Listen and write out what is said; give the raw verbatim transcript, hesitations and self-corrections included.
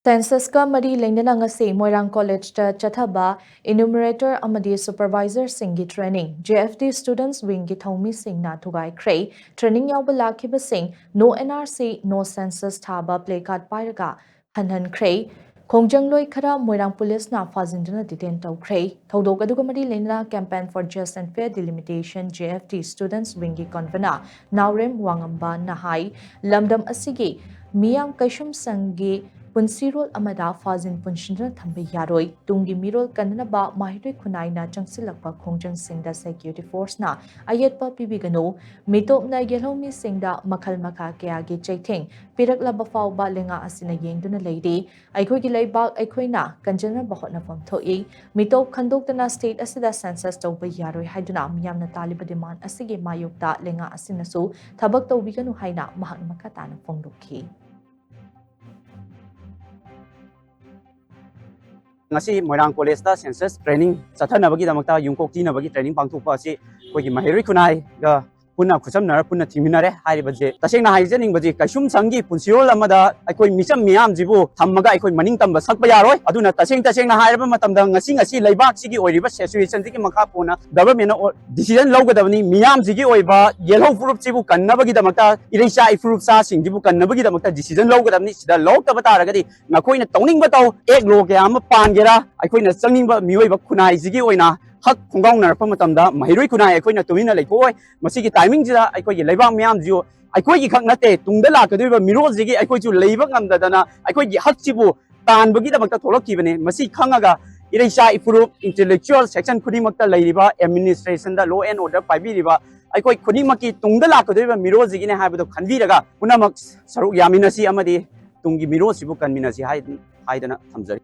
Census-ꯀ ꯃꯔꯤ ꯂꯩꯅꯅ ꯉꯁꯤ ꯃꯣꯏꯔꯥꯡ ꯀꯣꯂꯦꯖꯇ ꯆꯠꯊꯕ enumerator ꯑꯃꯗꯤ supervisor-ꯁꯤꯡꯒꯤ training J F D students wing-ꯒꯤ ꯊꯧꯃꯤꯁꯤꯡꯅ ꯊꯨꯒꯥꯏꯈ꯭ꯔꯦ꯫ Training ꯌꯥꯎꯕ ꯂꯥꯛꯈꯤꯕꯁꯤꯡ "No N R C, No Census" ꯊꯥꯕ placard ꯄꯥꯏꯔꯒ ꯍꯟꯍꯟꯈ꯭ꯔꯦ꯫ ꯈꯣꯡꯖꯪꯂꯣꯏ ꯈꯔ ꯃꯣꯏꯔꯥꯡ ꯄꯨꯂꯤꯁꯅ ꯐꯥꯖꯤꯟꯗꯨꯅ detain ꯇꯧꯈ꯭ꯔꯦ꯫ ꯊꯧꯗꯣꯛ ꯑꯗꯨꯒ ꯃꯔꯤ ꯂꯩꯅꯅ Campaign for Just and Fair Delimitation, J F D students wing-ꯒꯤ convener ꯅꯥꯎꯔꯦꯝ ꯋꯥꯉꯝꯕꯅ ꯍꯥꯏ, ꯂꯝꯗꯝ ꯑꯁꯤꯒꯤ ꯃꯤꯌꯥꯝ ꯀꯩꯁꯨꯝꯁꯪꯒꯤ ꯄꯨꯟꯁꯤꯔꯣꯜ ꯑꯃꯗ ꯐꯥꯖꯤꯟ ꯄꯨꯟꯁꯤꯟꯗꯨꯅ ꯊꯝꯕ ꯌꯥꯔꯣꯏ꯫ ꯇꯨꯡꯒꯤ ꯃꯤꯔꯣꯜ ꯀꯟꯅꯅꯕ ꯃꯍꯩꯔꯣꯏ ꯈꯨꯟꯅꯥꯏꯅ ꯆꯪꯁꯤꯜꯂꯛꯄ ꯈꯣꯡꯖꯪꯁꯤꯡꯗ security force-ꯅ ꯑꯌꯦꯠꯄ ꯄꯤꯕꯤꯒꯅꯨ꯫ ꯃꯤꯇꯣꯞꯅ ꯌꯦꯜꯍꯧꯃꯤꯁꯤꯡꯗ ꯃꯈꯜ ꯃꯈꯥ ꯀꯌꯥꯒꯤ ꯆꯩꯊꯦꯡ ꯄꯤꯔꯛꯂꯕ ꯐꯥꯎꯕ ꯂꯩꯉꯥꯛ ꯑꯁꯤꯅ ꯌꯦꯡꯗꯨꯅ ꯂꯩꯔꯤ꯫ ꯑꯩꯈꯣꯏꯒꯤ ꯂꯩꯕꯥꯛ ꯑꯩꯈꯣꯏꯅ ꯀꯟꯖꯅꯕ ꯍꯣꯠꯅꯐꯝ ꯊꯣꯛꯏ꯫ ꯃꯤꯇꯣꯞ ꯈꯟꯗꯣꯛꯇꯅ state ꯑꯁꯤꯗ census ꯇꯧꯕ ꯌꯥꯔꯣꯏ ꯍꯥꯏꯗꯨꯅ ꯃꯤꯌꯥꯝꯅ ꯇꯥꯜꯂꯤꯕ demand ꯑꯁꯤꯒꯤ ꯃꯥꯌꯣꯛꯇ ꯂꯩꯉꯥꯛ ꯑꯁꯤꯅꯁꯨ ꯊꯕꯛ ꯇꯧꯕꯤꯒꯅꯨ ꯍꯥꯏꯅ ꯃꯍꯥꯛꯅ ꯃꯈꯥ ꯇꯥꯅ ꯐꯣꯡꯗꯣꯛꯈꯤ꯫ ꯉꯁꯤ ꯃꯣꯏꯔꯥꯡ ꯀꯣꯂꯦꯖꯇ census training ꯆꯠꯊꯅꯕꯒꯤꯗꯃꯛꯇ ꯌꯨꯝꯀꯣꯛ ꯊꯤꯅꯕꯒꯤ training ꯄꯥꯡꯊꯣꯛꯄ ꯑꯁꯤ ꯑꯩꯈꯣꯏꯒꯤ ꯃꯍꯩꯔꯣꯏ ꯈꯨꯟꯅꯥꯏꯒ ꯄꯨꯟꯅ ꯈꯨꯠꯁꯝꯅꯔ ꯄꯨꯟꯅ ꯊꯤꯡꯃꯤꯟꯅꯔꯦ꯫ ꯍꯥꯏꯔꯤꯕꯁꯦ ꯇꯁꯦꯡꯅ ꯍꯥꯏꯖꯅꯤꯡꯕꯁꯤ ꯀꯩꯁꯨꯝꯁꯪꯒꯤ ꯄꯨꯟꯁꯤꯔꯣꯜ ꯑꯃꯗ ꯑꯩꯈꯣꯏ ꯃꯤꯆꯝ ꯃꯤꯌꯥꯝꯁꯤꯕꯨ ꯊꯝꯃꯒ ꯑꯩꯈꯣꯏ ꯃꯅꯤꯡ ꯇꯝꯕ ꯁꯛꯄ ꯌꯥꯔꯣꯏ꯫ ꯑꯗꯨꯅ ꯇꯁꯦꯡ ꯇꯁꯦꯡꯅ ꯍꯥꯏꯔꯕ ꯃꯇꯝꯗ ꯉꯁꯤ ꯉꯁꯤ ꯂꯩꯕꯥꯛꯁꯤꯒꯤ ꯑꯣꯏꯔꯤꯕ situation-ꯁꯤꯒꯤ ꯃꯈꯥ ꯄꯣꯟꯅ government-ꯅ decision ꯂꯧꯒꯗꯕꯅꯤ꯫ ꯃꯤꯌꯥꯝꯁꯤꯒꯤ ꯑꯣꯏꯕ ꯌꯦꯜꯍꯧ ꯐꯨꯔꯨꯞꯁꯤꯕꯨ ꯀꯟꯅꯕꯒꯤꯗꯃꯛꯇ, ꯏꯔꯩꯆꯥ ꯏꯐꯨꯔꯨꯞꯆꯥꯁꯤꯡꯁꯤꯕꯨ ꯀꯟꯅꯕꯒꯤꯗꯃꯛꯇ decision ꯂꯧꯒꯗꯕꯅꯤ꯫ ꯁꯤꯗ ꯂꯧꯔꯛꯇꯕ ꯇꯥꯔꯒꯗꯤ ꯅꯈꯣꯏꯅ ꯇꯧꯅꯤꯡꯕ ꯇꯧ, act law ꯀꯌꯥ ꯑꯃ ꯄꯥꯟꯒꯦꯔꯥ, ꯑꯩꯈꯣꯏꯅ ꯆꯪꯅꯤꯡꯕ ꯃꯤꯑꯣꯏꯕ ꯈꯨꯟꯅꯥꯏꯁꯤꯒꯤ ꯑꯣꯏꯅ ꯍꯛ ꯈꯣꯡꯒꯥꯎꯅꯔꯛꯄ ꯃꯇꯝꯗ ꯃꯍꯩꯔꯣꯏ ꯈꯨꯟꯅꯥꯏ ꯑꯩꯈꯣꯏꯅ ꯇꯨꯃꯤꯟꯅ ꯂꯩꯊꯣꯛꯑꯣꯏ꯫ ꯃꯁꯤꯒꯤ timing-ꯁꯤꯗ ꯑꯩꯈꯣꯏꯒꯤ ꯂꯩꯕꯥꯛ ꯃꯤꯌꯥꯝꯁꯤꯁꯨ ꯑꯩꯈꯣꯏꯒꯤ ꯈꯛ ꯅꯠꯇꯦ, ꯇꯨꯡꯗ ꯂꯥꯛꯀꯗꯧꯔꯤꯕ ꯃꯤꯔꯣꯜꯁꯤꯒꯤ ꯑꯩꯈꯣꯏꯁꯨ ꯂꯩꯕ ꯉꯝꯗꯗꯅ ꯑꯩꯈꯣꯏꯒꯤ ꯍꯛꯁꯤꯕꯨ ꯇꯥꯟꯕꯒꯤꯗꯃꯛꯇ ꯊꯣꯛꯂꯛꯈꯤꯕꯅꯤ꯫ ꯃꯁꯤ ꯈꯪꯉꯒ ꯏꯔꯩꯆꯥ ꯏꯐꯨꯔꯨꯞ, intellectual section ꯈꯨꯗꯤꯡꯃꯛꯇ ꯂꯩꯔꯤꯕ, administration-ꯗ law and order ꯄꯥꯏꯕꯤꯔꯤꯕ ꯑꯩꯈꯣꯏ ꯈꯨꯗꯤꯡꯃꯛꯀꯤ ꯇꯨꯡꯗ ꯂꯥꯛꯀꯗꯧꯔꯤꯕ ꯃꯤꯔꯣꯜꯁꯤꯒꯤꯅꯤ ꯍꯥꯏꯕꯗꯨ ꯈꯟꯕꯤꯔꯒ ꯄꯨꯝꯅꯃꯛ ꯁꯔꯨꯛ ꯌꯥꯃꯤꯟꯅꯁꯤ ꯑꯃꯗꯤ ꯇꯨꯡꯒꯤ ꯃꯤꯔꯣꯜꯁꯤꯕꯨ ꯀꯟꯃꯤꯟꯅꯁꯤ ꯍꯥꯏ-, ꯍꯥꯏꯗꯅ ꯊꯝꯖꯔꯤ꯫